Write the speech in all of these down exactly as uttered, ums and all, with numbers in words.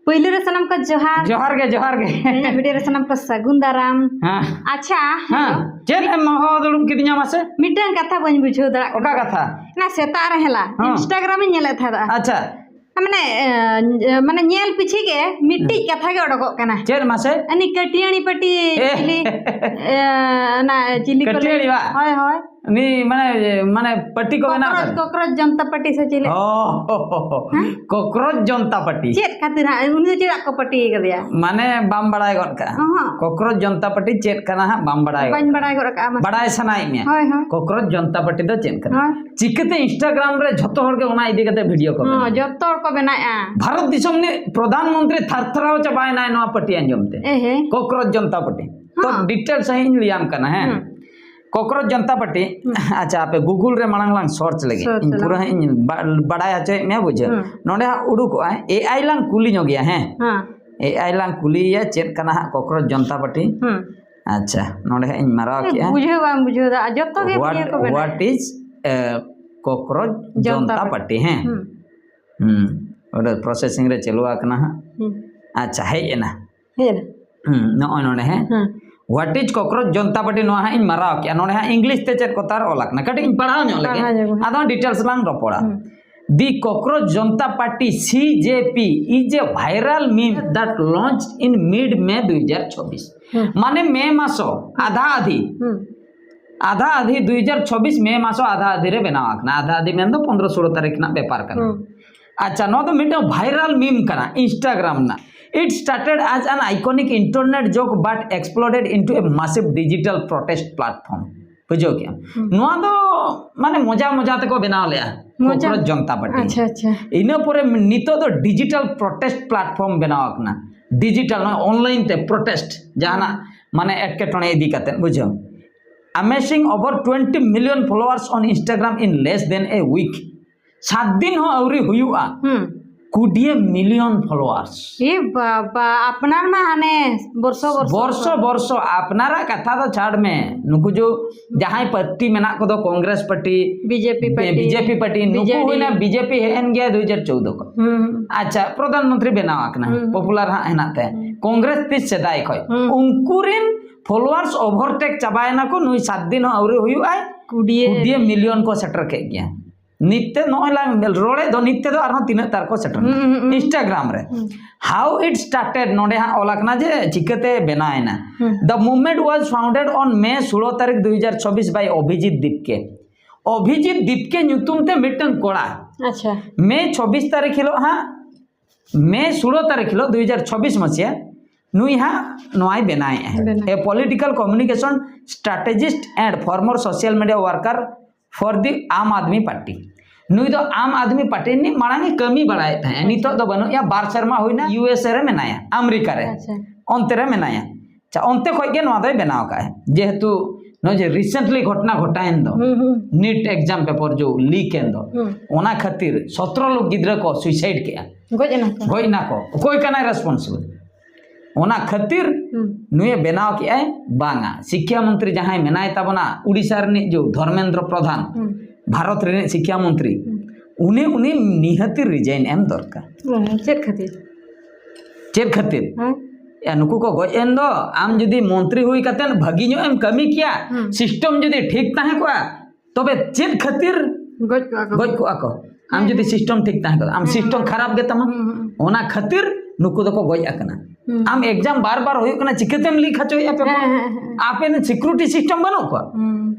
ᱯᱩᱭᱞᱩ ᱨᱮ ᱥᱟᱱᱟᱢ ᱠᱚ ᱡᱚᱦᱟᱨ᱾ ᱡᱚᱦᱟᱨ ᱜᱮ, ᱡᱚᱦᱟᱨ ᱜᱮ᱾ ᱤᱧᱟᱹᱜ ᱵᱷᱤᱰᱤᱭᱳ ᱨᱮ ᱥᱟᱱᱟᱢ ᱠᱚ ᱥᱟᱹᱜᱩᱱ ᱫᱟᱨᱟᱢ᱾ ᱦᱮᱸ᱾ ᱟᱪᱪᱷᱟ, ᱦᱮᱸ, ᱦᱮᱞᱳ᱾ ᱪᱮᱫ ᱮᱢ ᱦᱚᱦᱚ ᱫᱩᱲᱩᱵ ᱠᱤᱫᱤᱧᱟ ᱢᱟᱥᱮ? ᱢᱤᱫᱴᱟᱝ ᱠᱟᱛᱷᱟ ᱵᱟᱹᱧ ᱵᱩᱡᱷᱟᱹᱣ ᱫᱟᱲᱮᱭᱟᱜ ᱠᱟᱱᱟ᱾ ᱚᱠᱟ ᱠᱟᱛᱷᱟ? ᱚᱱᱟ ᱥᱮᱛᱟᱜ ᱨᱮ ᱦᱮᱞᱟ ᱦᱮᱸ᱾ ᱤᱱᱥᱴᱟᱜᱨᱟᱢ ᱤᱧ ᱧᱮᱞᱮᱫ ᱛᱟᱦᱮᱸᱫᱼᱟ᱾ ᱟᱪᱪᱷᱟ᱾ ᱢᱟᱱᱮ, ᱮ, ᱢᱟᱱᱮ ᱧᱮᱞ ᱯᱤᱪᱷᱤ ᱜᱮ ᱢᱤᱫᱴᱤᱡ ᱦᱮᱸ᱾ ᱠᱟᱛᱷᱟ ᱜᱮ ᱚᱰᱚᱠᱚᱜ ᱠᱟᱱᱟ᱾ ᱪᱮᱫ ᱢᱟᱥᱮ? ᱟᱹᱱᱤ ᱠᱟᱹᱴᱤᱭᱟᱹᱲᱤ ᱯᱟᱹᱴᱤ ᱮ᱾ ᱪᱤᱞᱤ, ᱮ, ᱚᱱᱟ ᱪᱤᱞᱤ ᱠᱚ ᱞᱟᱹᱭ-, ᱠᱟᱹᱴᱤᱭᱟᱹᱲᱤ ᱵᱟ? ᱦᱳᱭ, ᱦᱳᱭ᱾ ᱩᱱᱤ ᱢᱟᱱᱮ, ᱢᱟᱱᱮ ᱯᱟᱹᱴᱤ ᱠᱚ ᱵᱮᱱᱟᱣ ᱠᱚᱠᱨᱳᱪ, ᱠᱟᱫᱟ? ᱠᱚᱠᱨᱳᱪ ᱡᱚᱱᱛᱟ ᱯᱟᱹᱴᱤ ᱥᱮ ᱪᱤᱞᱤ? ᱚ, ᱦᱮᱸ? ᱠᱚᱠᱨᱳᱪ ᱡᱚᱱᱛᱟ ᱯᱟᱹᱴᱤ᱾ ᱪᱮᱫ ᱠᱷᱟᱹᱛᱤᱨ ᱦᱟᱸᱜ? ᱩᱱᱤ ᱫᱚ ᱪᱮᱫᱟᱜ ᱠᱚ ᱯᱟᱹᱴᱤ ᱠᱟᱫᱮᱭᱟ? ᱢᱟᱱᱮ ᱵᱟᱢ ᱵᱟᱲᱟᱭ ᱜᱚᱫ ᱠᱟᱜᱼᱟ? ᱚᱦᱚᱸ᱾ ᱠᱚᱠᱨᱳᱪ ᱡᱚᱱᱛᱟ ᱯᱟᱹᱴᱤ ᱪᱮᱫ ᱠᱟᱱᱟ ᱦᱟᱸᱜ ᱵᱟᱢ ᱵᱟᱲᱟᱭ ᱜᱚᱫ ᱵᱟᱹᱧ ᱠᱟᱜᱼᱟ? ᱵᱟᱲᱟᱭ ᱜᱚᱫ ᱠᱟᱜᱼᱟ, ᱢᱟᱥᱮ᱾ ᱵᱟᱲᱟᱭ ᱥᱟᱱᱟᱭᱮᱫ ᱢᱮᱭᱟ? ᱦᱳᱭ, ᱦᱳᱭ᱾ ᱠᱚᱠᱨᱳᱪ ᱡᱚᱱᱛᱟ ᱯᱟᱹᱴᱤ ᱫᱚ ᱪᱮᱫ ᱠᱟᱱᱟ? ᱦᱳᱭ᱾ ᱪᱤᱠᱟᱹᱛᱮ ᱤᱱᱥᱴᱟᱜᱨᱟᱢ ᱨᱮ ᱡᱷᱚᱛᱚ ᱦᱚᱲ ᱜᱮ ᱚᱱᱟ ᱤᱫᱤ ᱠᱟᱛᱮ ᱵᱷᱤᱰᱤᱭᱳ ᱠᱚ ᱦᱚᱸ, ᱵᱮᱱᱟᱣᱟ? ᱡᱚᱛᱚ ᱦᱚᱲ ᱠᱚ ᱵᱮᱱᱟᱣᱮᱫᱼᱟ᱾ ᱵᱷᱟᱨᱚᱛ ᱫᱤᱥᱚᱢ ᱨᱤᱱᱤᱡ ᱯᱨᱚᱫᱷᱟᱱ ᱢᱚᱱᱛᱨᱤ ᱛᱷᱟᱨ ᱛᱷᱟᱨᱟᱣ ᱪᱟᱵᱟᱭᱮᱱᱟᱭ ᱱᱚᱣᱟ ᱯᱟᱹᱴᱤ ᱟᱸᱡᱚᱢ ᱛᱮ᱾ ᱮᱦᱮ᱾ ᱠᱚᱠᱨᱳᱪ ᱡᱚᱱᱛᱟ ᱯᱟᱹᱴᱤ᱾ ᱛᱚ, ᱦᱚᱸ᱾ ᱰᱤᱴᱮᱞᱥ ᱦᱟᱸᱜ ᱤᱧ ᱞᱟᱹᱭᱟᱢ ᱠᱟᱱᱟ, ᱦᱮᱸ᱾ ᱦᱩᱸ᱾ ᱠᱚᱠᱨᱳᱪ ᱡᱚᱱᱛᱟ ᱯᱟᱹᱴᱤ, ᱦᱩᱸ᱾ ᱟᱪᱪᱷᱟ, ᱟᱯᱮ ᱜᱩᱜᱩᱞ ᱨᱮ ᱢᱟᱲᱟᱝ ᱞᱟᱝ ᱥᱟᱨᱪ ᱞᱮᱜᱮ᱾ ᱥᱟᱨᱪ ᱤᱧ ᱯᱩᱨᱟᱹ ᱞᱟᱝ᱾ ᱦᱟᱸᱜ ᱤᱧ ᱵᱟ-, ᱵᱟᱲᱟᱭ ᱦᱚᱪᱚᱭᱮᱫ ᱢᱮᱭᱟ, ᱵᱩᱡᱷᱟᱹᱣ᱾ ᱦᱩᱸ᱾ ᱱᱚᱰᱮ ᱦᱟᱸᱜ ᱩᱰᱩᱠᱚᱜᱼᱟ, ᱮ ᱟᱭ ᱞᱟᱝ ᱠᱩᱞᱤ ᱧᱚᱜᱮᱭᱟ, ᱦᱮᱸ᱾ ᱦᱮᱸ᱾ ᱮ ᱟᱭ ᱞᱟᱝ ᱠᱩᱞᱤᱭᱮᱭᱟ, ᱪᱮᱫ ᱠᱟᱱᱟ ᱦᱟᱸᱜ ᱠᱚᱠᱨᱳᱪ ᱡᱚᱱᱛᱟ ᱯᱟᱹᱴᱤ? ᱦᱩᱸ᱾ ᱟᱪᱪᱷᱟ, ᱱᱚᱰᱮ ᱦᱟᱸᱜ ᱤᱧ ᱢᱟᱨᱟᱣ ᱠᱮᱜᱼᱟ᱾ ᱵᱩᱡᱷᱟᱹᱣ ᱵᱟᱢ ᱵᱩᱡᱷᱟᱹᱣ ᱫᱟ, ᱡᱚᱛᱚ ᱜᱮ What, ᱵᱩᱡᱷᱟᱹᱣ ᱠᱚ ᱢᱮᱱᱟᱜᱼᱟ᱾ What is, ᱮ, ᱠᱚᱠᱨᱳᱪ ᱡᱚᱱᱛᱟ ᱡᱚᱱᱛᱟ ᱯᱟᱹᱴᱤ᱾ ᱯᱟᱹᱴᱤ, ᱦᱮᱸ? ᱦᱩᱸ᱾ ᱦᱩᱸ, ᱚᱸᱰᱮ ᱯᱨᱚᱥᱮᱥᱤᱝ ᱨᱮ ᱪᱟᱹᱞᱩ ᱟᱠᱟᱱᱟ ᱦᱟᱸᱜ᱾ ᱦᱩᱸ᱾ ᱟᱪᱪᱷᱟ, ᱦᱮᱡ ᱮᱱᱟ᱾ ᱦᱮᱸ᱾ ᱦᱩᱸ, ᱱᱚᱜᱼᱚᱭ ᱱᱚᱰᱮ, ᱦᱮᱸ? ᱦᱮᱸ᱾ What is cockroach Janta party? ᱱᱚᱣᱟ ᱦᱟᱸᱜ ᱤᱧ ᱢᱟᱨᱟᱣ ᱠᱮᱜᱼᱟ᱾ ᱱᱚᱰᱮ ᱦᱟᱸᱜ ᱤᱝᱞᱤᱥ ᱛᱮ ᱪᱮᱫ ᱠᱚ ᱛᱟᱨ ᱚᱞ ᱟᱠᱟᱱᱟ, ᱠᱟᱹᱴᱤᱡ ᱤᱧ ᱯᱟᱲᱦᱟᱣ ᱧᱚᱜ ᱞᱮᱜᱮ᱾ ᱯᱟᱲᱦᱟᱣ ᱧᱚᱜ ᱢᱮ᱾ ᱟᱫᱚ ᱦᱟᱸᱜ ᱰᱤᱴᱮᱞᱥ ᱞᱟᱝ ᱨᱚᱯᱚᱲᱟ᱾ ᱦᱩᱸ᱾ The Cockroach Jonta Party, C J P, is a viral meme that launched in mid May ᱫᱩ ᱦᱟᱡᱟᱨ ᱪᱚᱵᱵᱤᱥ᱾ ᱦᱩᱸ᱾ ᱢᱟᱱᱮ ᱢᱮ ᱢᱟᱥᱚ, ᱟᱫᱷᱟ ᱟᱫᱷᱤ᱾ ᱦᱩᱸ᱾ ᱟᱫᱷᱟ ᱟᱫᱷᱤ ᱫᱩ ᱦᱟᱡᱟᱨ ᱪᱚᱵᱵᱤᱥ ᱢᱮ ᱢᱟᱥᱚ ᱟᱫᱷᱟ ᱟᱫᱷᱤ ᱨᱮ ᱵᱮᱱᱟᱣ ᱟᱠᱟᱱᱟ᱾ ᱟᱫᱷᱟ ᱟᱫᱷᱤ ᱢᱮᱱᱫᱚ ᱯᱚᱱᱫᱽᱨᱚ ᱥᱳᱞᱳ ᱛᱟᱹᱨᱤᱠᱷ ᱨᱮᱱᱟᱜ ᱵᱮᱯᱟᱨ ᱠᱟᱱᱟ᱾ ᱦᱩᱸ᱾ ᱟᱪᱪᱷᱟ, ᱱᱚᱣᱟ ᱫᱚ ᱢᱤᱫᱴᱟᱝ viral meme ᱠᱟᱱᱟ Instagram ᱨᱮᱱᱟᱜ᱾ It started as an iconic internet joke but exploded into a massive digital protest platform. ᱵᱩᱡᱷᱟᱹᱣ ᱠᱮᱜᱼᱟᱢ? ᱦᱩᱸ᱾ ᱱᱚᱣᱟ ᱫᱚ ᱢᱟᱱᱮ ᱢᱚᱡᱟ ᱢᱚᱡᱟ ᱛᱮᱠᱚ ᱵᱮᱱᱟᱣ ᱞᱮᱜᱼᱟ, ᱢᱚᱡᱟ? Cockroach Janta party. ᱟᱪᱪᱷᱟ, ᱟᱪᱪᱷᱟ᱾ ᱤᱱᱟᱹ ᱯᱚᱨᱮ ᱱᱤᱛᱚᱜ ᱫᱚ digital protest platform ᱵᱮᱱᱟᱣ ᱟᱠᱟᱱᱟ᱾ Digital, ᱱᱚᱜᱼᱚᱭ online ᱛᱮ protest, ᱡᱟᱦᱟᱱᱟᱜ ᱦᱩᱸ᱾ ᱢᱟᱱᱮ ᱮᱴᱠᱮᱴᱚᱬᱮ ᱤᱫᱤ ᱠᱟᱛᱮ, ᱵᱩᱡᱷᱟᱹᱣ? Amassing over twenty million followers on Instagram in less than a week. ᱥᱟᱛ ᱫᱤᱱ ᱦᱚᱸ ᱟᱹᱣᱨᱤ ᱦᱩᱭᱩᱜᱼᱟ᱾ ᱦᱩᱸ᱾ ᱠᱩᱰᱤᱭᱮ ᱢᱤᱞᱤᱭᱚᱱ ᱯᱷᱚᱞᱳᱣᱟᱨᱥ᱾ ᱮ ᱵᱟᱵᱟ, ᱟᱯᱱᱟᱨ ᱢᱟ ᱦᱟᱱᱮ ᱵᱚᱨᱥᱚ ᱵᱚᱨᱥᱚ᱾ ᱵᱚᱨᱥᱚ ᱵᱚᱨᱥᱚ ᱟᱯᱱᱟᱨᱟᱜ ᱠᱟᱛᱷᱟ ᱫᱚ ᱪᱷᱟᱲ ᱢᱮ, ᱱᱩᱠᱩ ᱡᱚ ᱡᱟᱦᱟᱸᱭ ᱯᱟᱨᱴᱤ ᱢᱮᱱᱟᱜ ᱠᱚᱫᱚ, Congress party, BJP party. BJP party, ᱱᱩᱠᱩ ᱵᱤᱡᱮᱰᱤ᱾ ᱦᱩᱭᱱᱟ, ᱵᱤᱡᱮᱯᱤ ᱦᱮᱡ ᱮᱱ ᱜᱮᱭᱟ ᱫᱩ ᱦᱟᱡᱟᱨ ᱪᱳᱣᱫᱚ ᱠᱷᱚᱱ᱾ ᱦᱩᱸ᱾ ᱟᱪᱪᱷᱟ, ᱯᱨᱚᱫᱷᱟᱱ ᱢᱚᱱᱛᱨᱤ ᱵᱮᱱᱟᱣ ᱟᱠᱟᱱᱟ, ᱦᱩᱸ᱾ ᱯᱚᱯᱩᱞᱟᱨ ᱦᱟᱸᱜ ᱦᱮᱱᱟᱜ ᱛᱟᱭᱟ᱾ ᱦᱩᱸ᱾ ᱠᱚᱝᱜᱨᱮᱥ ᱛᱤᱥ ᱥᱮᱫᱟᱭ ᱠᱷᱚᱡ, ᱦᱩᱸ᱾ ᱩᱱᱠᱩ ᱨᱮᱱ ᱯᱷᱚᱞᱳᱣᱟᱨᱥ ᱳᱵᱷᱟᱨᱴᱮᱠ ᱪᱟᱵᱟᱭᱮᱱᱟ ᱠᱚ, ᱱᱩᱭ ᱥᱟᱛ ᱫᱤᱱ ᱦᱚᱸ ᱟᱹᱣᱨᱤ ᱦᱩᱭᱩᱜᱼᱟᱭ, ᱠᱩᱰᱤᱭᱮ᱾ ᱠᱩᱰᱤᱭᱮ ᱢᱤᱞᱤᱭᱚᱱ ᱠᱚ ᱥᱮᱴᱮᱨ ᱠᱮᱫ ᱜᱮᱭᱟ᱾ ᱱᱤᱛ ᱛᱮ ᱱᱚᱜᱼᱚᱭ ᱞᱟᱝ ᱨᱚᱲᱮᱫ ᱫᱚ, ᱱᱤᱛ ᱛᱮᱫᱚ ᱟᱨᱦᱚᱸ ᱛᱤᱱᱟᱹᱜ ᱛᱟᱨ ᱠᱚ ᱥᱮᱴᱮᱨ ᱦᱩᱸ, ᱦᱩᱸ, ᱦᱩᱸ᱾ ᱤᱱᱥᱴᱟᱜᱨᱟᱢ ᱨᱮ᱾ ᱦᱩᱸ᱾ How it started, ᱱᱚᱰᱮ ᱦᱟᱸᱜ ᱚᱞ ᱟᱠᱟᱱᱟ ᱡᱮ ᱪᱤᱠᱟᱹᱛᱮ ᱵᱮᱱᱟᱣ ᱮᱱᱟ᱾ ᱦᱩᱸ᱾ The movement was founded on May ᱥᱳᱞᱳ ᱛᱟᱹᱨᱤᱠᱷ ᱫᱩ ᱦᱟᱡᱟᱨ ᱪᱚᱵᱵᱤᱥ by ᱚᱵᱷᱤᱡᱤᱛ ᱫᱤᱯᱠᱮ᱾ ᱚᱵᱷᱤᱡᱤᱛ ᱫᱤᱯᱠᱮ ᱧᱩᱛᱩᱢ ᱛᱮ ᱢᱤᱫᱴᱟᱝ ᱠᱚᱲᱟ ᱟᱪᱪᱷᱟ᱾ ᱢᱮ ᱪᱚᱵᱵᱤᱥ ᱛᱟᱹᱨᱤᱠᱷ ᱦᱤᱞᱳᱜ ᱦᱟᱸᱜ, ᱢᱮ ᱥᱳᱞᱳ ᱛᱟᱹᱨᱤᱠᱷ ᱦᱤᱞᱳᱜ ᱫᱩ ᱦᱟᱡᱟᱨ ᱪᱚᱵᱵᱤᱥ ᱢᱟᱹᱥᱤᱭᱟᱹ ᱱᱩᱭ ᱦᱟᱸᱜ ᱱᱚᱣᱟᱭ ᱵᱮᱱᱟᱣᱮᱫᱼᱟ᱾ ᱵᱮᱱᱟᱣ᱾ A political communication strategist and former social media worker for the ᱟᱢ ᱟᱫᱢᱤ ᱯᱟᱨᱴᱤ᱾ ᱱᱩᱭ ᱫᱚ ᱟᱢ ᱟᱫᱢᱤ ᱯᱟᱨᱴᱤ ᱨᱤᱱᱤᱡ ᱢᱟᱲᱟᱝ ᱮ ᱠᱟᱹᱢᱤ ᱵᱟᱲᱟᱭᱮᱫ ᱛᱟᱦᱮᱸᱫ, ᱱᱤᱛᱚᱜ ᱫᱚ ᱵᱟᱹᱱᱩᱜ ᱮᱭᱟ, ᱵᱟᱨ ᱥᱮᱨᱢᱟ ᱦᱩᱭᱱᱟ ᱤᱭᱩ ᱮᱥ ᱮ ᱨᱮ ᱢᱮᱱᱟᱭᱟ, ᱟᱢᱮᱨᱤᱠᱟ ᱨᱮ, ᱟᱪᱪᱷᱟ᱾ ᱚᱱᱛᱮ ᱨᱮ ᱢᱮᱱᱟᱭᱟ᱾ ᱟᱪᱪᱷᱟ, ᱚᱱᱛᱮ ᱠᱷᱚᱡ ᱜᱮ ᱱᱚᱣᱟ ᱫᱚᱭ ᱵᱮᱱᱟᱣ ᱟᱠᱟᱫᱼᱟ, ᱡᱮᱦᱮᱛᱩ ᱱᱚᱜᱼᱚᱭ ᱡᱮ recently ᱜᱷᱚᱴᱚᱱᱟ ᱜᱷᱚᱴᱟᱣᱮᱱ ᱫᱚ, ᱦᱩᱸ, ᱦᱩᱸ᱾ ᱱᱤᱴ ᱮᱠᱡᱟᱢ ᱯᱮᱯᱟᱨ ᱡᱚ ᱞᱤᱠ ᱮᱱ ᱫᱚ, ᱦᱩᱸ᱾ ᱚᱱᱟ ᱠᱷᱟᱹᱛᱤᱨ ᱥᱚᱛᱨᱚ ᱞᱳᱠ ᱜᱤᱫᱽᱨᱟᱹ ᱠᱚ ᱥᱩᱭᱥᱟᱭᱤᱰ ᱠᱮᱜᱼᱟ, ᱜᱚᱡ ᱮᱱᱟ ᱠᱚ᱾ ᱜᱚᱡ ᱮᱱᱟ ᱠᱚ᱾ ᱚᱠᱚᱭ ᱠᱟᱱᱟᱭ ᱨᱮᱥᱯᱚᱱᱥᱤᱵᱚᱞ? ᱚᱱᱟ ᱠᱷᱟᱹᱛᱤᱨ ᱦᱩᱸ᱾ ᱱᱩᱭᱮ ᱵᱮᱱᱟᱣ ᱠᱮᱜᱼᱟᱭ ᱵᱟᱝᱟ᱾ ᱥᱤᱠᱠᱷᱟ ᱢᱚᱱᱛᱨᱤ ᱡᱟᱦᱟᱸᱭ ᱢᱮᱱᱟᱭ ᱛᱟᱵᱚᱱᱟ, ᱩᱲᱤᱥᱥᱟ ᱨᱤᱱᱤᱡ ᱡᱚ ᱫᱷᱚᱨᱢᱮᱱᱫᱨᱚ ᱯᱨᱚᱫᱷᱟᱱ, ᱦᱩᱸ᱾ ᱵᱷᱟᱨᱚᱛ ᱨᱤᱱᱤᱡ ᱥᱤᱠᱠᱷᱟ ᱢᱚᱱᱛᱨᱤ, ᱦᱩᱸ᱾ ᱩᱱᱤ, ᱩᱱᱤ ᱱᱤᱦᱟᱹᱛᱤ ᱨᱤᱡᱟᱭᱤᱱ ᱮᱢ ᱫᱚᱨᱠᱟᱨ᱾ ᱦᱩᱸ, ᱪᱮᱫ ᱠᱷᱟᱹᱛᱤᱨ? ᱪᱮᱫ ᱠᱷᱟᱹᱛᱤᱨ? ᱦᱮᱸ? ᱭᱟ, ᱱᱩᱠᱩ ᱠᱚ ᱜᱚᱡ ᱮᱱ ᱫᱚ, ᱟᱢ ᱡᱩᱫᱤ ᱢᱚᱱᱛᱨᱤ ᱦᱩᱭ ᱠᱟᱛᱮ ᱵᱷᱟᱹᱜᱤ ᱧᱚᱜ ᱮᱢ ᱠᱟᱹᱢᱤ ᱠᱮᱭᱟ, ᱦᱩᱸ᱾ ᱥᱤᱥᱴᱮᱢ ᱡᱩᱫᱤ ᱴᱷᱤᱠ ᱛᱟᱦᱮᱸ ᱠᱚᱜᱼᱟ, ᱛᱚᱵᱮ ᱪᱮᱫ ᱠᱷᱟᱹᱛᱤᱨ ᱜᱚᱡ ᱠᱚᱜᱼᱟ ᱠᱚ᱾ ᱜᱚᱡ ᱠᱚᱜᱼᱟ ᱠᱚ? ᱟᱢ ᱦᱮᱸ, ᱡᱩᱫᱤ ᱦᱮᱸ᱾ ᱥᱤᱥᱴᱮᱢ ᱴᱷᱤᱠ ᱛᱟᱦᱮᱸ ᱠᱚᱜᱼᱟ, ᱟᱢ ᱦᱮᱸ, ᱥᱤᱥᱴᱮᱢ ᱦᱮᱸ᱾ ᱠᱷᱟᱨᱟᱯ ᱜᱮ ᱛᱟᱢᱟ, ᱦᱩᱸ, ᱦᱩᱸ᱾ ᱚᱱᱟ ᱠᱷᱟᱹᱛᱤᱨ ᱱᱩᱠᱩ ᱫᱚᱠᱚ ᱜᱚᱡ ᱟᱠᱟᱱᱟ᱾ ᱦᱩᱸ᱾ ᱟᱢ ᱮᱠᱡᱟᱢ ᱵᱟᱨ ᱵᱟᱨ ᱦᱩᱭᱩᱜ ᱠᱟᱱᱟ, ᱪᱤᱠᱟᱹᱛᱮᱢ ᱞᱤᱠ ᱦᱚᱪᱚᱭᱮᱫᱼᱟ ᱯᱮᱯᱟᱨ? ᱦᱮᱸ, ᱦᱮᱸ, ᱦᱮᱸ᱾ ᱟᱯᱮ ᱨᱮᱱ ᱥᱤᱠᱩᱨᱤᱴᱤ ᱥᱤᱥᱴᱮᱢ ᱵᱟᱹᱱᱩᱜ ᱠᱚᱣᱟ? ᱦᱩᱸ᱾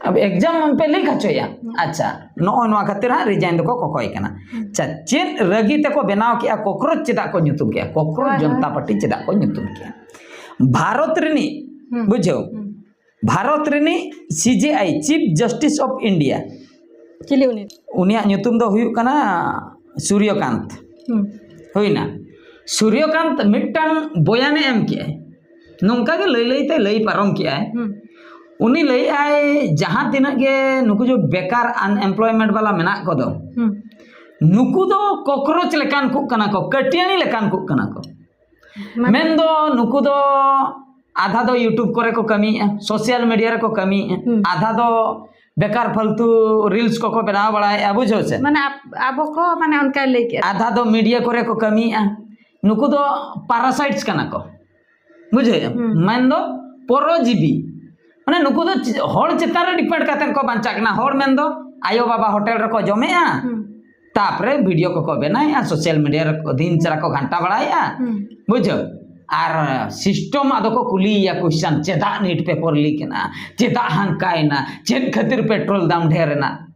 ᱟᱵ ᱮᱠᱡᱟᱢ ᱯᱮ ᱞᱤᱠ ᱦᱚᱪᱚᱭᱟ᱾ ᱦᱩᱸ᱾ ᱟᱪᱪᱷᱟ, ᱱᱚᱜᱼᱚᱭ ᱱᱚᱣᱟ ᱠᱷᱟᱹᱛᱤᱨ ᱦᱟᱸᱜ ᱨᱤᱡᱟᱭᱤᱱ ᱫᱚᱠᱚ ᱠᱚᱠᱚᱭ ᱠᱟᱱᱟ᱾ ᱦᱩᱸ᱾ ᱟᱪᱪᱷᱟ, ᱪᱮᱫ ᱨᱟᱹᱜᱤ ᱛᱮᱠᱚ ᱵᱮᱱᱟᱣ ᱠᱮᱜᱼᱟ? ᱠᱚᱠᱨᱳᱪ ᱪᱮᱫᱟᱜ ᱠᱚ ᱧᱩᱛᱩᱢ ᱠᱮᱜᱼᱟ? ᱠᱚᱠᱨᱳᱪ ᱦᱳᱭ, ᱦᱳᱭ᱾ ᱡᱚᱱᱛᱟ ᱯᱟᱨᱴᱤ ᱪᱮᱫᱟᱜ ᱠᱚ ᱧᱩᱛᱩᱢ ᱠᱮᱜᱼᱟ? ᱵᱷᱟᱨᱚᱛ ᱨᱤᱱᱤᱡ, ᱦᱩᱸ᱾ ᱵᱩᱡᱷᱟᱹᱣ, ᱦᱩᱸ᱾ ᱵᱷᱟᱨᱚᱛ ᱨᱤᱱᱤᱡ ᱥᱤ ᱡᱮ ᱟᱭ, Chief Justice of India, ᱪᱤᱞᱤ ᱩᱱᱤ? ᱩᱱᱤᱭᱟᱜ ᱧᱩᱛᱩᱢ ᱫᱚ ᱦᱩᱭᱩᱜ ᱠᱟᱱᱟ ᱥᱩᱨᱭᱚᱠᱟᱱᱛ᱾ ᱦᱩᱸ᱾ ᱦᱩᱭᱱᱟ᱾ ᱥᱩᱨᱭᱚᱠᱟᱱᱛ ᱢᱤᱫᱴᱟᱝ ᱵᱚᱭᱟᱱᱮ ᱮᱢ ᱠᱮᱜᱼᱟᱭ, ᱱᱚᱝᱠᱟ ᱜᱮ ᱞᱟᱹᱭ ᱞᱟᱹᱭ ᱛᱮ ᱞᱟᱹᱭ ᱯᱟᱨᱚᱢ ᱠᱮᱜᱼᱟᱭ᱾ ᱦᱩᱸ᱾ ᱩᱱᱤ ᱞᱟᱹᱭᱮᱜᱼᱟᱭ, ᱡᱟᱦᱟᱸ ᱛᱤᱱᱟᱹᱜ ᱜᱮ ᱱᱩᱠᱩ ᱡᱮ ᱵᱮᱠᱟᱨ, unemployment ᱵᱟᱞᱟ ᱢᱮᱱᱟᱜ ᱠᱚᱫᱚ, ᱦᱩᱸ᱾ ᱱᱩᱠᱩ ᱫᱚ ᱠᱚᱠᱨᱚᱪ ᱞᱮᱠᱟᱱ ᱠᱚ ᱠᱟᱱᱟ ᱠᱚ, ᱠᱟᱹᱴᱤᱭᱟᱹᱱᱤ ᱞᱮᱠᱟᱱ ᱠᱚ ᱠᱟᱱᱟ ᱠᱚ᱾ ᱢᱟᱱᱮ ᱢᱮᱱᱫᱚ ᱱᱩᱠᱩ ᱫᱚ ᱟᱫᱷᱟ ᱫᱚ YouTube ᱠᱚᱨᱮ ᱠᱚ ᱠᱟᱹᱢᱤᱭᱮᱫᱼᱟ, ᱥᱳᱥᱟᱞ ᱢᱤᱰᱤᱭᱟ ᱨᱮᱠᱚ ᱠᱟᱹᱢᱤᱭᱮᱫᱼᱟ, ᱦᱩᱸ᱾ ᱟᱫᱷᱟ ᱫᱚ ᱵᱮᱠᱟᱨ ᱯᱷᱟᱞᱛᱩ ᱨᱤᱞᱥ ᱠᱚᱠᱚ ᱵᱮᱱᱟᱣ ᱵᱟᱲᱟᱭᱮᱫᱼᱟ, ᱵᱩᱡᱷᱟᱹᱣ ᱥᱮ? ᱢᱟᱱᱮ ᱟᱯ- ᱟᱵᱚ ᱠᱚ ᱢᱟᱱᱮ ᱚᱱᱠᱟᱭ ᱞᱟᱹᱭ ᱠᱮᱫᱼᱟ᱾ ᱟᱫᱷᱟ ᱫᱚ ᱢᱤᱰᱤᱭᱟ ᱠᱚᱨᱮ ᱠᱚ ᱠᱟᱹᱢᱤᱭᱮᱫᱼᱟ᱾ ᱱᱩᱠᱩ ᱫᱚ ᱯᱟᱨᱟᱥᱟᱭᱤᱴᱥ ᱠᱟᱱᱟ ᱠᱚ, ᱵᱩᱡᱷᱟᱹᱣ? ᱦᱩᱸ᱾ ᱢᱮᱱᱫᱚ ᱯᱚᱨᱚᱡᱤᱵᱤ᱾ ᱢᱟᱱᱮ ᱱᱩᱠᱩ ᱫᱚ ᱪᱮ- ᱦᱚᱲ ᱪᱮᱛᱟᱱ ᱨᱮ ᱰᱤᱯᱮᱱᱰ ᱠᱟᱛᱮ ᱠᱚ ᱵᱟᱧᱪᱟᱜ ᱠᱟᱱᱟ᱾ ᱦᱚᱲ ᱢᱮᱱᱫᱚ ᱟᱭᱳ ᱵᱟᱵᱟ ᱦᱳᱴᱮᱞ ᱨᱮᱠᱚ ᱡᱚᱢᱮᱜᱼᱟ, ᱦᱩᱸ᱾ ᱛᱟᱯᱚᱨᱮ ᱵᱷᱤᱰᱤᱭᱳ ᱠᱚᱠᱚ ᱵᱮᱱᱟᱣᱮᱫᱼᱟ, ᱥᱳᱥᱟᱞ ᱢᱤᱰᱤᱭᱟ ᱨᱮ ᱫᱤᱱ ᱪᱟᱨᱟ ᱠᱚ ᱜᱷᱟᱱᱴᱟ ᱵᱟᱲᱟᱭᱮᱫᱼᱟ, ᱦᱩᱸ᱾ ᱵᱩᱡᱷᱟᱹᱣ? ᱟᱨ ᱥᱤᱥᱴᱚᱢ ᱟᱫᱚ ᱠᱚ ᱠᱩᱞᱤᱭᱮᱭᱟ ᱠᱚᱥᱪᱟᱱ, ᱪᱮᱫᱟᱜ ᱱᱤᱴ ᱯᱮᱯᱟᱨ ᱞᱤᱠ ᱮᱱᱟ, ᱪᱮᱫᱟᱜ ᱦᱟᱱᱠᱟᱭᱮᱱᱟ, ᱪᱮᱫ ᱠᱷᱟᱹᱛᱤᱨ ᱯᱮᱴᱨᱳᱞ ᱫᱟᱢ ᱰᱷᱮᱨ ᱮᱱᱟ?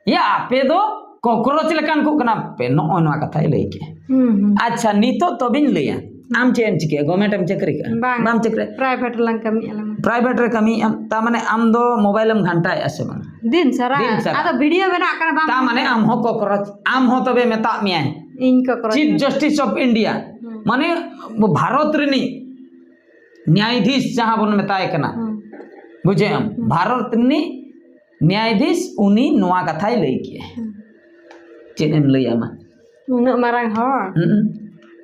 ᱭᱟ, ᱟᱯᱮ ᱫᱚ ᱠᱚᱠᱨᱚᱪ ᱞᱮᱠᱟᱱ ᱠᱚ ᱠᱟᱱᱟ ᱯᱮ, ᱱᱚᱜᱼᱚᱭ ᱱᱚᱣᱟ ᱠᱟᱛᱷᱟᱭ ᱞᱟᱹᱭ ᱠᱮᱜᱼᱟ᱾ ᱦᱩᱸ, ᱦᱩᱸ᱾ ᱟᱪᱪᱷᱟ, ᱱᱤᱛᱚᱜ ᱛᱚᱵᱮᱧ ᱞᱟᱹᱭᱟ, ᱟᱢ ᱪᱮᱫ ᱮᱢ ᱪᱤᱠᱟᱹᱭᱟ? ᱜᱚᱵᱷᱚᱨᱱᱢᱮᱱᱴ ᱮᱢ ᱪᱟᱹᱠᱨᱤ ᱠᱟᱜᱼᱟ? ᱵᱟᱝ᱾ ᱵᱟᱢ ᱪᱟᱹᱠᱨᱤ? ᱯᱨᱟᱭᱵᱷᱮᱴ ᱨᱮᱞᱟᱝ ᱠᱟᱹᱢᱤᱭᱮᱫᱼᱟ ᱞᱮ᱾ ᱯᱨᱟᱭᱵᱷᱮᱴ ᱨᱮ ᱠᱟᱹᱢᱤᱭᱮᱫ ᱟᱢ, ᱛᱟᱨ ᱢᱟᱱᱮ ᱟᱢ ᱫᱚ ᱢᱳᱵᱟᱭᱤᱞ ᱮᱢ ᱜᱷᱟᱱᱴᱟᱭᱮᱫᱼᱟ ᱥᱮ ᱵᱟᱝ? ᱫᱤᱱ ᱥᱟᱨᱟ᱾ ᱫᱤᱱ ᱥᱟᱨᱟ᱾ ᱟᱫᱚ ᱵᱷᱤᱰᱤᱭᱳ ᱵᱮᱱᱟᱜ ᱠᱟᱱᱟ, ᱵᱟᱝ ᱛᱟᱨ ᱢᱟᱱᱮ ᱵᱟᱝ᱾ ᱟᱢ ᱦᱚᱸ ᱠᱚᱠᱨᱚᱪ, ᱟᱢ ᱦᱚᱸ ᱛᱚᱵᱮ ᱢᱮᱛᱟᱜ ᱢᱮᱭᱟᱭ᱾ ᱤᱧ ᱠᱚᱠᱨᱚᱪ᱾ Chief Justice of India, ᱦᱩᱸ᱾ ᱢᱟᱱᱮ ᱵᱷᱟᱨᱚᱛ ᱨᱤᱱᱤᱡ ᱱᱭᱟᱭᱟᱫᱷᱤᱥ ᱡᱟᱦᱟᱸ ᱵᱚᱱ ᱢᱮᱛᱟᱭ ᱠᱟᱱᱟ, ᱦᱩᱸ᱾ ᱵᱩᱡᱷᱟᱹᱣ ᱟᱢ? ᱦᱩᱸ᱾ ᱵᱷᱟᱨᱚᱛ ᱨᱤᱱᱤᱡ ᱱᱭᱟᱭᱟᱫᱷᱤᱥ ᱩᱱᱤ ᱱᱚᱣᱟ ᱠᱟᱛᱷᱟᱭ ᱞᱟᱹᱭ ᱠᱮᱜᱼᱟ᱾ ᱦᱩᱸ᱾ ᱪᱮᱫ ᱮᱢ ᱞᱟᱹᱭᱟ ᱢᱟ? ᱩᱱᱟᱹᱜ ᱢᱟᱨᱟᱝ ᱦᱚᱲ᱾ ᱦᱩᱸ᱾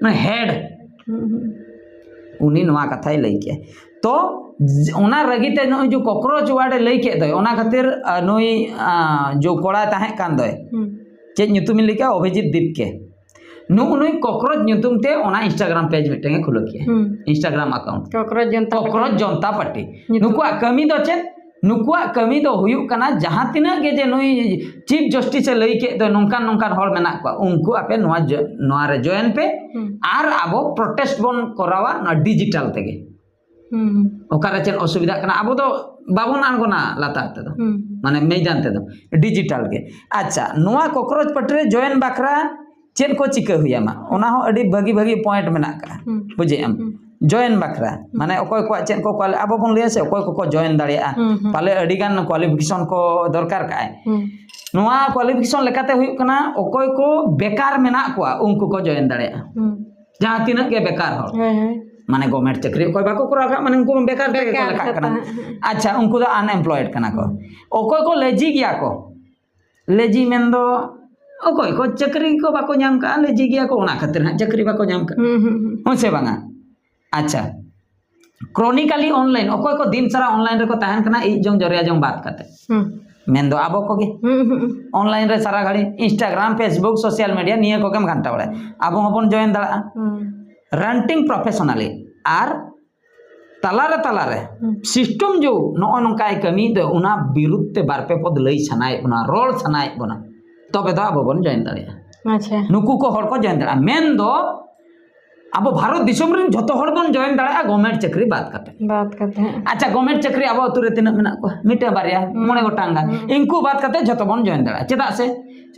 ᱢᱟᱱᱮ ᱦᱮᱰ᱾ ᱦᱩᱸ, ᱦᱩᱸ᱾ ᱩᱱᱤ ᱱᱚᱣᱟ ᱠᱟᱛᱷᱟᱭ ᱞᱟᱹᱭ ᱠᱮᱜᱼᱟ᱾ ᱛᱚ ᱡ-, ᱚᱱᱟ ᱨᱟᱹᱜᱤ ᱛᱮ ᱱᱚᱜᱼᱚᱭ ᱡᱮ ᱠᱚᱠᱨᱚᱪ ᱣᱟᱨᱰ ᱮ ᱞᱟᱹᱭ ᱠᱮᱫ ᱫᱚᱭ, ᱚᱱᱟ ᱠᱷᱟᱹᱛᱤᱨ, ᱟ, ᱱᱩᱭ, ᱟ, ᱡᱚ ᱠᱚᱲᱟᱭ ᱛᱟᱦᱮᱸ ᱠᱟᱱ ᱫᱚᱭ᱾ ᱦᱩᱸ᱾ ᱪᱮᱫ ᱧᱩᱛᱩᱢᱤᱧ ᱞᱟᱹᱭ ᱠᱮᱜᱼᱟ? ᱚᱵᱷᱤᱡᱤᱛ ᱫᱤᱯᱠᱮ᱾ ᱱᱩᱜᱼᱩ ᱱᱩᱭ ᱠᱚᱠᱨᱚᱪ ᱧᱩᱛᱩᱢ ᱛᱮ ᱚᱱᱟ Instagram page ᱢᱤᱫᱴᱟᱝ ᱮ ᱠᱷᱩᱞᱟᱹᱣ ᱠᱮᱜᱼᱟ᱾ ᱦᱩᱸ᱾ Instagram account᱾ ᱠᱚᱠᱨᱚᱪ ᱡᱚᱱᱛᱟ ᱯᱟᱨᱴᱤ᱾ ᱠᱚᱠᱨᱚᱪ ᱡᱚᱱᱛᱟ ᱯᱟᱨᱴᱤ᱾ ᱧᱩᱛᱩᱢ᱾ ᱱᱩᱠᱩᱣᱟᱜ ᱠᱟᱹᱢᱤ ᱫᱚ ᱪᱮᱫ? ᱱᱩᱠᱩᱣᱟᱜ ᱠᱟᱹᱢᱤ ᱫᱚ ᱦᱩᱭᱩᱜ ᱠᱟᱱᱟ, ᱡᱟᱦᱟᱸ ᱛᱤᱱᱟᱹᱜ ᱜᱮ ᱡᱮ ᱱᱩᱭ Chief Justice ᱮ ᱞᱟᱹᱭ ᱠᱮᱫ ᱫᱚ, ᱱᱚᱝᱠᱟᱱ ᱱᱚᱝᱠᱟᱱ ᱦᱚᱲ ᱢᱮᱱᱟᱜ ᱠᱚᱣᱟ, ᱩᱱᱠᱩ ᱟᱯᱮ ᱱᱚᱣᱟ ᱡᱚ-, ᱱᱚᱣᱟ ᱨᱮ join ᱯᱮ, ᱦᱩᱸ᱾ ᱟᱨ ᱟᱵᱚ protest ᱵᱚᱱ ᱠᱚᱨᱟᱣᱟ ᱱᱚᱣᱟ digital ᱛᱮᱜᱮ᱾ ᱦᱩᱸ᱾ ᱚᱠᱟᱨᱮ ᱪᱮᱫ ᱚᱥᱩᱵᱤᱫᱷᱟᱜ ᱠᱟᱱᱟ, ᱟᱵᱚ ᱫᱚ ᱵᱟᱵᱚᱱ ᱟᱬᱜᱚᱱᱟ ᱞᱟᱛᱟᱨ ᱛᱮᱫᱚ, ᱦᱩᱸ᱾ ᱢᱟᱱᱮ ᱢᱚᱭᱫᱟᱱ ᱛᱮᱫᱚ, digital ᱜᱮ᱾ ᱟᱪᱪᱷᱟ, ᱱᱚᱣᱟ ᱠᱚᱠᱨᱚᱪ ᱯᱟᱨᱴᱤ ᱨᱮ join ᱵᱟᱠᱷᱨᱟ ᱪᱮᱫ ᱠᱚ ᱪᱤᱠᱟᱹ ᱦᱩᱭ ᱟᱢᱟ, ᱚᱱᱟ ᱦᱚᱸ ᱟᱹᱰᱤ ᱵᱷᱟᱹᱜᱤ ᱵᱷᱟᱹᱜᱤ point ᱢᱮᱱᱟᱜ ᱟᱠᱟᱫᱼᱟ᱾ ᱦᱩᱸ᱾ ᱵᱩᱡᱷᱟᱹᱣ ᱟᱢ? ᱦᱩᱸ᱾ Join ᱵᱟᱠᱷᱨᱟ, ᱦᱩᱸ᱾ ᱢᱟᱱᱮ ᱚᱠᱚᱭ ᱠᱚᱣᱟᱜ ᱪᱮᱫ ᱠᱚ quali-, ᱟᱵᱚ ᱵᱚᱱ ᱞᱟᱹᱭᱟ ᱥᱮ, ᱚᱠᱚᱭ ᱠᱚᱠᱚ join ᱫᱟᱲᱮᱭᱟᱜᱼᱟ᱾ ᱦᱩᱸ, ᱦᱩᱸ᱾ ᱯᱟᱞᱮ ᱟᱹᱰᱤ ᱜᱟᱱ qualification ᱠᱚ ᱫᱚᱨᱠᱟᱨ ᱠᱟᱜᱼᱟᱭ᱾ ᱦᱩᱸ᱾ ᱱᱚᱣᱟ qualification ᱞᱮᱠᱟᱛᱮ ᱦᱩᱭᱩᱜ ᱠᱟᱱᱟ, ᱚᱠᱚᱭ ᱠᱚ ᱵᱮᱠᱟᱨ ᱢᱮᱱᱟᱜ ᱠᱚᱣᱟ, ᱩᱱᱠᱩ ᱠᱚ join ᱫᱟᱲᱮᱭᱟᱜᱼᱟ᱾ ᱦᱩᱸ᱾ ᱡᱟᱦᱟᱸ ᱛᱤᱱᱟᱹᱜ ᱜᱮ ᱵᱮᱠᱟᱨ ᱦᱚᱲ᱾ ᱦᱳᱭ, ᱦᱳᱭ᱾ ᱢᱟᱱᱮ government ᱪᱟᱹᱠᱨᱤ ᱚᱠᱚᱭ ᱵᱟᱠᱚ ᱠᱚᱨᱟᱣ ᱠᱟᱜ, ᱢᱟᱱᱮ ᱩᱱᱠᱩ ᱵᱮᱠᱟᱨ ᱛᱮᱜᱮ ᱠᱚ ᱵᱮᱠᱟᱨ ᱞᱮᱠᱷᱟᱜ ᱠᱟᱛᱷᱟ, ᱠᱟᱱᱟ᱾ ᱦᱮᱸ, ᱦᱮᱸ᱾ ᱟᱪᱪᱷᱟ, ᱩᱱᱠᱩ ᱫᱚ unemployed ᱠᱟᱱᱟ ᱠᱚ᱾ ᱦᱩᱸ᱾ ᱚᱠᱚᱭ ᱠᱚ lazy ᱜᱮᱭᱟ ᱠᱚ, lazy ᱢᱮᱱᱫᱚ ᱚᱠᱚᱭ ᱠᱚ ᱪᱟᱹᱠᱨᱤ ᱠᱚ ᱵᱟᱠᱚ ᱧᱟᱢ ᱠᱟᱜᱼᱟ, ᱞᱮᱡᱤ ᱜᱮᱭᱟ ᱠᱚ, ᱚᱱᱟ ᱠᱷᱟᱹᱛᱤᱨ ᱦᱟᱸᱜ ᱪᱟᱹᱠᱨᱤ ᱵᱟᱠᱚ ᱧᱟᱢ ᱠᱟᱜᱼᱟ᱾ ᱦᱩᱸ, ᱦᱩᱸ, ᱦᱩᱸ᱾ ᱦᱮᱸ ᱥᱮ ᱵᱟᱝᱟ? ᱟᱪᱪᱷᱟ, ᱠᱨᱚᱱᱤᱠᱟᱞᱤ ᱚᱱᱞᱟᱭᱤᱱ, ᱚᱠᱚᱭ ᱠᱚ ᱫᱤᱱ ᱥᱟᱨᱟ ᱚᱱᱞᱟᱭᱤᱱ ᱨᱮᱠᱚ ᱛᱟᱦᱮᱱ ᱠᱟᱱᱟ, ᱤᱡ ᱡᱚᱝ ᱡᱚᱨᱭᱟ ᱡᱚᱝ ᱵᱟᱫ ᱠᱟᱛᱮ, ᱦᱩᱸ᱾ ᱢᱮᱱᱫᱚ ᱟᱵᱚ ᱠᱚᱜᱮ᱾ ᱦᱩᱸ, ᱦᱩᱸ, ᱦᱩᱸ᱾ ᱚᱱᱞᱟᱭᱤᱱ ᱨᱮ ᱥᱟᱨᱟ ᱜᱷᱟᱹᱲᱤ Instagram, Facebook, social media ᱱᱤᱭᱟᱹ ᱠᱚᱜᱮᱢ ᱜᱷᱟᱱᱴᱟ ᱵᱟᱲᱟᱭᱟ᱾ ᱟᱵᱚ ᱦᱚᱸᱵᱚᱱ ᱡᱚᱭᱮᱱ ᱫᱟᱲᱮᱭᱟᱜᱼᱟ᱾ ᱦᱩᱸ᱾ ᱨᱮᱱᱴᱤᱝ ᱯᱨᱚᱯᱷᱮᱥᱚᱱᱟᱞᱤ ᱟᱨ ᱛᱟᱞᱟᱨᱮ ᱛᱟᱞᱟᱨᱮ ᱦᱩᱸ᱾ ᱥᱤᱥᱴᱮᱢ ᱡᱮ ᱱᱚᱜᱼᱚ ᱱᱚᱝᱠᱟᱭ ᱠᱟᱹᱢᱤᱭᱮᱫ ᱫᱚ, ᱚᱱᱟ ᱵᱤᱨᱩᱫᱷ ᱛᱮ ᱵᱟᱨ ᱯᱮ ᱯᱚᱫ ᱞᱟᱹᱭ ᱥᱟᱱᱟᱭᱮᱫ ᱵᱚᱱᱟ, ᱨᱚᱲ ᱥᱟᱱᱟᱭᱮᱫ ᱵᱚᱱᱟ, ᱛᱚᱵᱮ ᱫᱚ ᱟᱵᱚ ᱵᱚᱱ ᱡᱚᱭᱮᱱ ᱫᱟᱲᱮᱭᱟᱜᱼᱟ᱾ ᱟᱪᱪᱷᱟ᱾ ᱱᱩᱠᱩ ᱠᱚ ᱦᱚᱲ ᱠᱚ ᱡᱚᱭᱮᱱ ᱫᱟᱲᱮᱭᱟᱜᱼᱟ᱾ ᱢᱮᱱᱫᱚ ᱟᱵᱚ ᱵᱷᱟᱨᱚᱛ ᱫᱤᱥᱚᱢ ᱨᱮᱱ ᱡᱷᱚᱛᱚ ᱦᱚᱲ ᱵᱚᱱ ᱡᱚᱭᱮᱱ ᱫᱟᱲᱮᱭᱟᱜᱼᱟ, ᱜᱚᱵᱷᱢᱮᱱᱴ ᱪᱟᱹᱠᱨᱤ ᱵᱟᱫ ᱠᱟᱛᱮ᱾ ᱵᱟᱫ ᱠᱟᱛᱮ, ᱦᱮᱸ᱾ ᱟᱪᱪᱷᱟ, ᱜᱚᱵᱷᱢᱮᱱᱴ ᱪᱟᱹᱠᱨᱤ ᱟᱵᱚ ᱟᱹᱛᱩ ᱨᱮ ᱛᱤᱱᱟᱹᱜ ᱢᱮᱱᱟᱜ ᱠᱚᱣᱟ? ᱢᱤᱫᱴᱟᱝ ᱵᱟᱨᱭᱟ, ᱦᱩᱸ᱾ ᱢᱚᱬᱮ ᱜᱚᱴᱟᱝ ᱜᱟᱱ᱾ ᱦᱩᱸ᱾ ᱤᱱᱠᱩ ᱵᱟᱫ ᱠᱟᱛᱮ ᱡᱷᱚᱛᱚ ᱵᱚᱱ ᱡᱚᱭᱮᱱ ᱫᱟᱲᱮᱭᱟᱜᱼᱟ᱾ ᱪᱮᱫᱟᱜ ᱥᱮ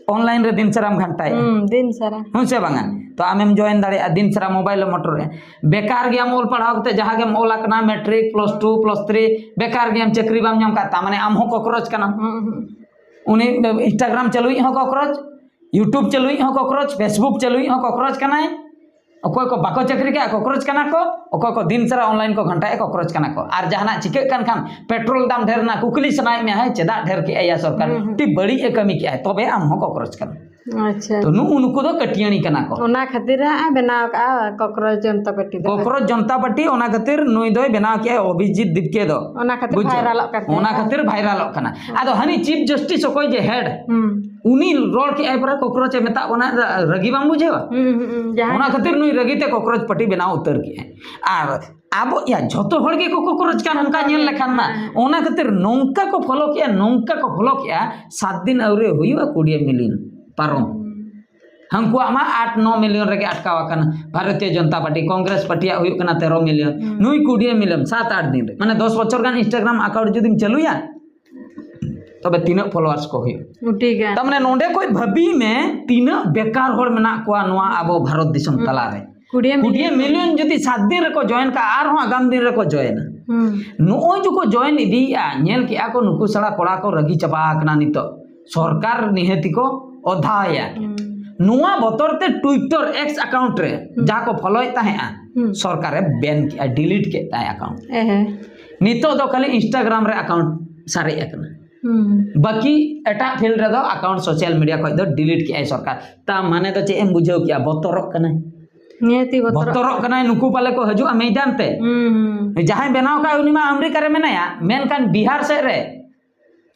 ᱚᱱᱞᱟᱭᱤᱱ ᱨᱮ ᱫᱤᱱ ᱥᱟᱨᱟᱢ ᱜᱷᱟᱱᱴᱟᱭᱮᱫᱼᱟ᱾ ᱦᱩᱸ, ᱫᱤᱱ ᱥᱟᱨᱟ᱾ ᱦᱮᱸ ᱥᱮ ᱵᱟᱝᱟ? ᱛᱚ ᱟᱢᱮᱢ ᱡᱚᱭᱮᱱ ᱫᱟᱲᱮᱭᱟᱜᱼᱟ ᱫᱤᱱ ᱥᱟᱨᱟ ᱢᱳᱵᱟᱭᱤᱞ ᱢᱚᱴᱚᱨ ᱨᱮ᱾ ᱵᱮᱠᱟᱨ ᱜᱮᱭᱟᱢ ᱚᱞ ᱯᱟᱲᱦᱟᱣ ᱠᱟᱛᱮ, ᱡᱟᱦᱟᱸ ᱜᱮᱢ ᱚᱞ ᱟᱠᱟᱱᱟ, matric, plus two, plus three, ᱵᱮᱠᱟᱨ ᱜᱮᱭᱟᱢ, ᱪᱟᱹᱠᱨᱤ ᱵᱟᱢ ᱧᱟᱢ ᱠᱟᱜ, ᱛᱟᱨ ᱢᱟᱱᱮ ᱟᱢ ᱦᱚᱸ ᱠᱚᱠᱨᱚᱪ ᱠᱟᱱᱟᱢ᱾ ᱦᱩᱸ, ᱦᱩᱸ᱾ ᱩᱱᱤ Instagram ᱪᱟᱹᱞᱩᱭᱤᱡ ᱦᱚᱸ ᱠᱚᱠᱨᱚᱪ, YouTube ᱪᱟᱹᱞᱩᱭᱤᱡ ᱦᱚᱸ ᱠᱚᱠᱨᱚᱪ, Facebook ᱪᱟᱹᱞᱩᱭᱤᱡ ᱦᱚᱸ ᱠᱚᱠᱨᱚᱪ ᱠᱟᱱᱟᱭ᱾ ᱚᱠᱚᱭ ᱠᱚ ᱵᱟᱠᱚ ᱪᱟᱹᱠᱨᱤ ᱠᱟᱜᱼᱟ, ᱠᱚᱠᱨᱚᱪ ᱠᱟᱱᱟ ᱠᱚ᱾ ᱚᱠᱚᱭ ᱠᱚ ᱫᱤᱱ ᱥᱟᱨᱟ ᱚᱱᱞᱟᱭᱤᱱ ᱠᱚ ᱜᱷᱟᱱᱴᱟᱭᱮᱫᱼᱟ, ᱠᱚᱠᱨᱚᱪ ᱠᱟᱱᱟ ᱠᱚ᱾ ᱟᱨ ᱡᱟᱦᱟᱱᱟᱜ ᱪᱤᱠᱟᱹᱜ ᱠᱟᱱ ᱠᱷᱟᱱ, ᱯᱮᱴᱨᱳᱞ ᱫᱟᱢ ᱰᱷᱮᱨ ᱮᱱᱟ, ᱠᱩᱠᱞᱤ ᱥᱟᱱᱟᱭᱮᱫ ᱢᱮᱭᱟ, ᱦᱮᱸ, ᱪᱮᱫᱟᱜ ᱰᱷᱮᱨ ᱠᱮᱜᱼᱟᱭ ᱭᱟ ᱥᱚᱨᱠᱟᱨ? ᱦᱩᱸ, ᱦᱩᱸ᱾ ᱟᱹᱰᱤ ᱵᱟᱹᱲᱤᱡ ᱮ ᱠᱟᱹᱢᱤ ᱠᱮᱜᱼᱟᱭ, ᱛᱚᱵᱮ ᱟᱢ ᱦᱚᱸ ᱠᱚᱠᱨᱚᱪ ᱠᱟᱱᱟ᱾ ᱟᱪᱪᱷᱟ᱾ ᱛᱚ ᱱᱩᱜᱼᱩ ᱱᱩᱠᱩ ᱫᱚ ᱠᱟᱹᱴᱤᱭᱟᱹᱲᱤ ᱠᱟᱱᱟ ᱠᱚ᱾ ᱚᱱᱟ ᱠᱷᱟᱹᱛᱤᱨ ᱦᱟᱸᱜ ᱮ ᱵᱮᱱᱟᱣ ᱠᱟᱜᱼᱟ ᱠᱚᱠᱨᱚᱪ ᱡᱚᱱᱛᱟ ᱯᱟᱨᱴᱤ ᱫᱚ᱾ ᱠᱚᱠᱨᱚᱪ ᱡᱚᱱᱛᱟ ᱯᱟᱨᱴᱤ, ᱚᱱᱟ ᱠᱷᱟᱹᱛᱤᱨ ᱱᱩᱭ ᱫᱚᱭ ᱵᱮᱱᱟᱣ ᱠᱮᱜᱼᱟᱭ ᱚᱵᱷᱤᱡᱤᱛ ᱫᱤᱯᱠᱮ ᱫᱚ᱾ ᱚᱱᱟ ᱠᱷᱟᱹᱛᱤᱨ ᱵᱩᱡᱷᱟᱹᱣ? ᱵᱷᱟᱭᱨᱟᱞᱚᱜ ᱠᱟᱱ ᱛᱟᱦᱮᱸᱫ᱾ ᱚᱱᱟ ᱠᱷᱟᱹᱛᱤᱨ ᱵᱷᱟᱭᱨᱟᱞᱚᱜ ᱠᱟᱱᱟ᱾ ᱦᱩᱸ᱾ ᱟᱫᱚ ᱦᱟᱹᱱᱤ ᱪᱤᱯ ᱡᱟᱥᱴᱤᱥ ᱚᱠᱚᱭ ᱡᱮ ᱦᱮᱰ, ᱦᱩᱸ᱾ ᱩᱱᱤ ᱨᱚᱲ ᱠᱮᱜᱼᱟᱭ ᱯᱟᱨᱟ ᱠᱚᱠᱨᱚᱪ ᱮ ᱢᱮᱛᱟᱜ ᱵᱚᱱᱟ, ᱨᱟᱹᱜᱤ ᱵᱟᱢ ᱵᱩᱡᱷᱟᱹᱣᱟ? ᱦᱩᱸ, ᱦᱩᱸ, ᱦᱩᱸ, ᱡᱟᱦᱟᱸᱭ ᱚᱱᱟ ᱠᱷᱟᱹᱛᱤᱨ ᱱᱩᱭ ᱨᱟᱹᱜᱤ ᱛᱮ ᱠᱚᱠᱨᱚᱪ ᱯᱟᱨᱴᱤ ᱵᱮᱱᱟᱣ ᱩᱛᱟᱹᱨ ᱠᱮᱜᱼᱟᱭ᱾ ᱟᱨ ᱟᱵᱚ, ᱭᱟ, ᱡᱷᱚᱛᱚ ᱦᱚᱲ ᱜᱮ ᱠᱚ ᱠᱚᱠᱨᱚᱪ ᱠᱟᱱ, ᱚᱱᱠᱟ ᱧᱮᱞ ᱞᱮᱠᱷᱟᱱ ᱢᱟ᱾ ᱦᱮᱸ᱾ ᱚᱱᱟ ᱠᱷᱟᱹᱛᱤᱨ ᱱᱚᱝᱠᱟ ᱠᱚ ᱯᱷᱚᱞᱳ ᱠᱮᱜᱼᱟ, ᱱᱚᱝᱠᱟ ᱠᱚ ᱯᱷᱚᱞᱳ ᱠᱮᱜᱼᱟ, ᱥᱟᱛ ᱫᱤᱱ ᱟᱹᱣᱨᱤ ᱦᱩᱭᱩᱜᱼᱟ, ᱠᱩᱲᱤ ᱢᱤᱞᱤᱭᱚᱱ ᱯᱟᱨᱚᱢ᱾ ᱦᱩᱸ᱾ ᱦᱟᱹᱱᱠᱩᱣᱟᱜ ᱢᱟ ᱟᱴ ᱱᱚ ᱢᱤᱞᱤᱭᱚᱱ ᱨᱮᱜᱮ ᱟᱴᱠᱟᱣ ᱟᱠᱟᱱᱟ᱾ ᱵᱷᱟᱨᱚᱛᱤᱭᱚ ᱡᱚᱱᱚᱛᱟ ᱯᱟᱨᱴᱤ, ᱠᱚᱝᱜᱨᱮᱥ ᱯᱟᱨᱴᱤᱭᱟᱜ ᱦᱩᱭᱩᱜ ᱠᱟᱱᱟ ᱛᱮᱨᱚ ᱢᱤᱞᱤᱭᱚᱱ, ᱦᱩᱸ᱾ ᱱᱩᱭ ᱠᱩᱲᱤ ᱢᱤᱞᱤᱭᱚᱱ, ᱥᱟᱛ ᱟᱴ ᱫᱤᱱ ᱨᱮ᱾ ᱢᱟᱱᱮ ᱫᱚᱥ ᱵᱚᱪᱷᱚᱨ ᱜᱟᱱ Instagram account ᱡᱩᱫᱤᱢ ᱪᱟᱹᱞᱩᱭᱟ, ᱛᱚᱵᱮ ᱛᱤᱱᱟᱹᱜ followers ᱠᱚ ᱦᱩᱭᱩᱜᱼᱟ? ᱩᱰᱤ ᱜᱟᱱ᱾ ᱛᱟᱨ ᱢᱟᱱᱮ ᱱᱚᱰᱮ ᱠᱷᱚᱡ ᱵᱷᱟᱹᱵᱤ ᱢᱮ, ᱛᱤᱱᱟᱹᱜ ᱵᱮᱠᱟᱨ ᱦᱚᱲ ᱢᱮᱱᱟᱜ ᱠᱚᱣᱟ ᱱᱚᱣᱟ ᱟᱵᱚ ᱵᱷᱟᱨᱚᱛ ᱫᱤᱥᱚᱢ ᱦᱩᱸ᱾ ᱛᱟᱞᱟᱨᱮ᱾ ᱠᱩᱲᱤ ᱠᱩᱲᱤ ᱢᱤᱞᱤᱭᱚᱱ᱾ ᱢᱤᱞᱤᱭᱚᱱ ᱡᱩᱫᱤ ᱥᱟᱛ ᱫᱤᱱ ᱨᱮᱠᱚ ᱡᱚᱭᱮᱱ ᱠᱟᱜᱼᱟ, ᱟᱨᱦᱚᱸ ᱟᱜᱟᱢ ᱫᱤᱱ ᱨᱮᱠᱚ ᱡᱚᱭᱮᱱᱟ᱾ ᱦᱩᱸ᱾ ᱱᱚᱜᱼᱚᱭ ᱡᱮᱠᱚ ᱡᱚᱭᱮᱱ ᱤᱫᱤᱭᱮᱫᱼᱟ, ᱧᱮᱞ ᱠᱮᱜᱼᱟ ᱠᱚ ᱱᱩᱠᱩ ᱥᱟᱞᱟ ᱠᱚᱲᱟ ᱠᱚ ᱨᱟᱹᱜᱤ ᱪᱟᱵᱟ ᱟᱠᱟᱱᱟ ᱱᱤᱛᱚᱜ᱾ ᱥᱚᱨᱠᱟᱨ ᱱᱤᱦᱟᱹᱛᱤ ᱠᱚ ᱚᱫᱷᱟᱭᱟ᱾ ᱦᱩᱸ᱾ ᱱᱚᱣᱟ ᱵᱚᱛᱚᱨ ᱛᱮ Twitter X account ᱨᱮ ᱦᱩᱸ᱾ ᱡᱟᱦᱟᱸ ᱠᱚ ᱯᱷᱚᱞᱳᱭᱮᱫ ᱛᱟᱦᱮᱸᱜᱼᱟ, ᱦᱩᱸ᱾ ᱥᱚᱨᱠᱟᱨᱮ ᱵᱮᱱ ᱠᱮᱜᱼᱟ, ᱰᱤᱞᱤᱴ ᱠᱮᱫ ᱛᱟᱭᱟ account᱾ ᱮᱦᱮ᱾ ᱱᱤᱛᱚᱜ ᱫᱚ ᱠᱷᱟᱹᱞᱤ Instagram ᱨᱮ account ᱥᱟᱨᱮᱡ ᱟᱠᱟᱱᱟ᱾ ᱦᱩᱸ᱾ ᱵᱟᱹᱠᱤ ᱮᱴᱟᱜ ᱯᱷᱤᱞᱰ ᱨᱮᱫᱚ ᱟᱠᱟᱣᱩᱱᱴ ᱥᱳᱥᱟᱞ ᱢᱤᱰᱤᱭᱟ ᱠᱷᱚᱱ ᱫᱚ ᱰᱤᱞᱤᱴ ᱠᱮᱜᱼᱟᱭ ᱥᱚᱨᱠᱟᱨ᱾ ᱛᱟ ᱢᱟᱱᱮ ᱫᱚ ᱪᱮᱫ ᱮᱢ ᱵᱩᱡᱷᱟᱹᱣ ᱠᱮᱜᱼᱟ? ᱵᱚᱛᱚᱨᱚᱜ ᱠᱟᱱᱟᱭ᱾ ᱱᱤᱦᱟᱹᱛᱤ ᱵᱚᱛᱚᱨᱚᱜ ᱵᱚᱛᱚᱨᱚᱜ ᱠᱟᱱᱟᱭ, ᱱᱩᱠᱩ ᱯᱟᱞᱮ ᱠᱚ ᱦᱤᱡᱩᱜᱼᱟ ᱢᱮᱭᱫᱟᱱ ᱛᱮ᱾ ᱦᱩᱸ, ᱦᱩᱸ᱾ ᱡᱟᱦᱟᱸᱭ ᱵᱮᱱᱟᱣ ᱠᱟᱜ ᱩᱱᱤ ᱢᱟ ᱟᱢᱮᱨᱤᱠᱟ ᱨᱮ ᱢᱮᱱᱟᱭᱟ, ᱢᱮᱱᱠᱷᱟᱱ ᱵᱤᱦᱟᱨ ᱥᱮᱫ ᱨᱮ,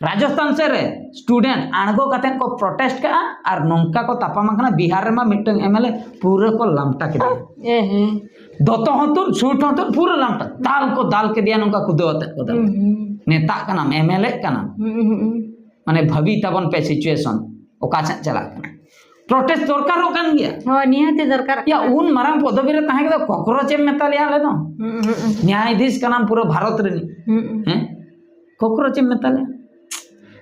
ᱨᱟᱡᱚᱥᱛᱷᱟᱱ ᱥᱮᱫ ᱨᱮ ᱥᱴᱩᱰᱮᱱᱴ ᱟᱬᱜᱚ ᱠᱟᱛᱮ ᱠᱚ ᱯᱨᱚᱴᱮᱥᱴ ᱠᱟᱜᱼᱟ ᱟᱨ ᱱᱚᱝᱠᱟ ᱠᱚ ᱛᱟᱯᱟᱢ ᱟᱠᱟᱱᱟ᱾ ᱵᱤᱦᱟᱨ ᱨᱮᱢᱟ ᱢᱤᱫᱴᱟᱝ ᱮᱢᱮᱞᱮ ᱯᱩᱨᱟᱹ ᱠᱚ ᱞᱟᱢᱴᱟ ᱠᱮᱫᱮᱭᱟ᱾ ᱮ ᱦᱮᱸ᱾ ᱫᱚᱛᱚ ᱦᱚᱸ ᱛᱩᱫ, ᱥᱩᱴ ᱦᱚᱸ ᱛᱩᱫ, ᱯᱩᱨᱟᱹ ᱞᱟᱢᱴᱟ᱾ ᱫᱟᱞ ᱠᱚ ᱫᱟᱞ ᱠᱮᱫᱮᱭᱟ, ᱱᱚᱝᱠᱟ ᱠᱩᱫᱟᱹᱣ ᱟᱛᱮᱫ ᱠᱚ ᱫᱟᱞ᱾ ᱦᱩᱸ, ᱦᱩᱸ᱾ ᱱᱮᱛᱟᱜ ᱠᱟᱱᱟᱢ, ᱮᱢᱮᱞᱮ ᱠᱟᱱᱟᱢ, ᱦᱩᱸ, ᱦᱩᱸ, ᱦᱩᱸ᱾ ᱢᱟᱱᱮ ᱵᱷᱟᱹᱵᱤ ᱛᱟᱵᱚᱱ ᱯᱮ ᱥᱤᱪᱩᱭᱮᱥᱚᱱ ᱚᱠᱟ ᱥᱮᱫ ᱪᱟᱞᱟᱜ ᱠᱟᱱᱟ᱾ ᱯᱨᱚᱴᱮᱥᱴ ᱫᱚᱨᱠᱟᱨᱚᱜ ᱠᱟᱱ ᱜᱮᱭᱟ᱾ ᱦᱳᱭ, ᱱᱤᱦᱟᱹᱛᱤ ᱫᱚᱨᱠᱟᱨ᱾ ᱭᱟ, ᱩᱱ ᱢᱟᱨᱟᱝ ᱯᱚᱫᱚᱵᱤ ᱨᱮ ᱛᱟᱦᱮᱸ ᱠᱟᱛᱮ ᱠᱚᱠᱨᱳᱪ ᱮᱢ ᱢᱮᱛᱟ ᱞᱮᱭᱟ ᱟᱞᱮ ᱫᱚ? ᱦᱩᱸ, ᱦᱩᱸ, ᱦᱩᱸ᱾ ᱱᱮᱭᱟᱭᱟᱫᱷᱤᱥ ᱠᱟᱱᱟᱢ ᱯᱩᱨᱟᱹ ᱵᱷᱟᱨᱚᱛ ᱨᱤᱱᱤᱡ᱾ ᱦᱩᱸ, ᱦᱩᱸ᱾ ᱦᱮᱸ? ᱠᱚᱠᱨᱳᱪ ᱮᱢ ᱢᱮᱛᱟ ᱞᱮᱭᱟ?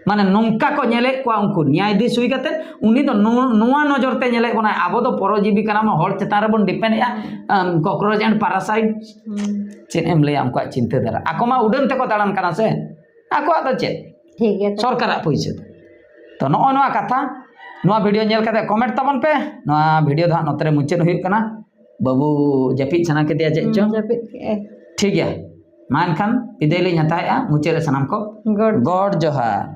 ᱢᱟᱱᱮ ᱱᱚᱝᱠᱟ ᱠᱚ ᱧᱮᱞᱮᱫ ᱠᱚᱣᱟ ᱩᱱᱠᱩ, ᱱᱮᱭᱟᱭᱟᱫᱷᱤᱥ ᱦᱩᱭ ᱠᱟᱛᱮ ᱩᱱᱤ ᱫᱚ ᱱᱚ-, ᱱᱚᱣᱟ ᱱᱚᱡᱚᱨ ᱛᱮ ᱧᱮᱞᱮᱫ ᱵᱚᱱᱟᱭ, ᱟᱵᱚ ᱫᱚ ᱯᱚᱨᱚᱡᱤᱵᱤ ᱠᱟᱱᱟ ᱵᱚᱱ, ᱦᱚᱲ ᱪᱮᱛᱟᱱ ᱨᱮᱵᱚᱱ ᱰᱤᱯᱮᱱᱰ ᱮᱜᱼᱟ᱾ ᱟᱢ, ᱠᱚᱠᱨᱳᱪ ᱮᱱᱰ ᱯᱟᱨᱟᱥᱟᱭᱤᱴ᱾ ᱦᱩᱸ᱾ ᱪᱮᱫ ᱮᱢ ᱞᱟᱹᱭᱟ ᱩᱱᱠᱩᱣᱟᱜ ᱪᱤᱱᱛᱟᱹ ᱫᱷᱟᱨᱟ? ᱟᱠᱚ ᱢᱟ ᱩᱰᱟᱹᱱ ᱛᱮᱠᱚ ᱫᱟᱬᱟᱱ ᱠᱟᱱᱟ ᱥᱮ, ᱟᱠᱚᱣᱟᱜ ᱫᱚ ᱪᱮᱫ? ᱴᱷᱤᱠ ᱜᱮᱭᱟ ᱛᱚ᱾ ᱥᱚᱨᱠᱟᱨᱟᱜ ᱯᱩᱭᱥᱟᱹ ᱛᱮ᱾ ᱛᱚ, ᱱᱚᱜᱼᱚᱭ ᱱᱚᱣᱟ ᱠᱟᱛᱷᱟ, ᱱᱚᱣᱟ ᱵᱷᱤᱰᱤᱭᱳ ᱧᱮᱞ ᱠᱟᱛᱮ ᱠᱚᱢᱮᱱᱴ ᱛᱟᱵᱚᱱ ᱯᱮ᱾ ᱱᱚᱣᱟ ᱵᱷᱤᱰᱤᱭᱳ ᱫᱚ ᱦᱟᱸᱜ ᱱᱚᱛᱮ ᱨᱮ ᱢᱩᱪᱟᱹᱫ ᱦᱩᱭᱩᱜ ᱠᱟᱱᱟ᱾ ᱵᱟᱹᱵᱩ ᱡᱟᱹᱯᱤᱫ ᱥᱟᱱᱟ ᱠᱮᱫᱮᱭᱟ ᱪᱮᱫ ᱪᱚ? ᱦᱩᱸ, ᱡᱟᱹᱯᱤᱫ ᱠᱮᱜᱼᱟᱭ᱾ ᱴᱷᱤᱠ ᱜᱮᱭᱟ, ᱢᱟ ᱮᱱᱠᱷᱟᱱ ᱵᱤᱫᱟᱹᱭ ᱞᱤᱧ ᱦᱟᱛᱟᱣᱮᱫᱼᱟ᱾ ᱢᱩᱪᱟᱹᱫ ᱨᱮ ᱥᱟᱱᱟᱢ ᱠᱚ ᱜᱚᱰ᱾ ᱜᱚᱰ ᱡᱚᱦᱟᱨ᱾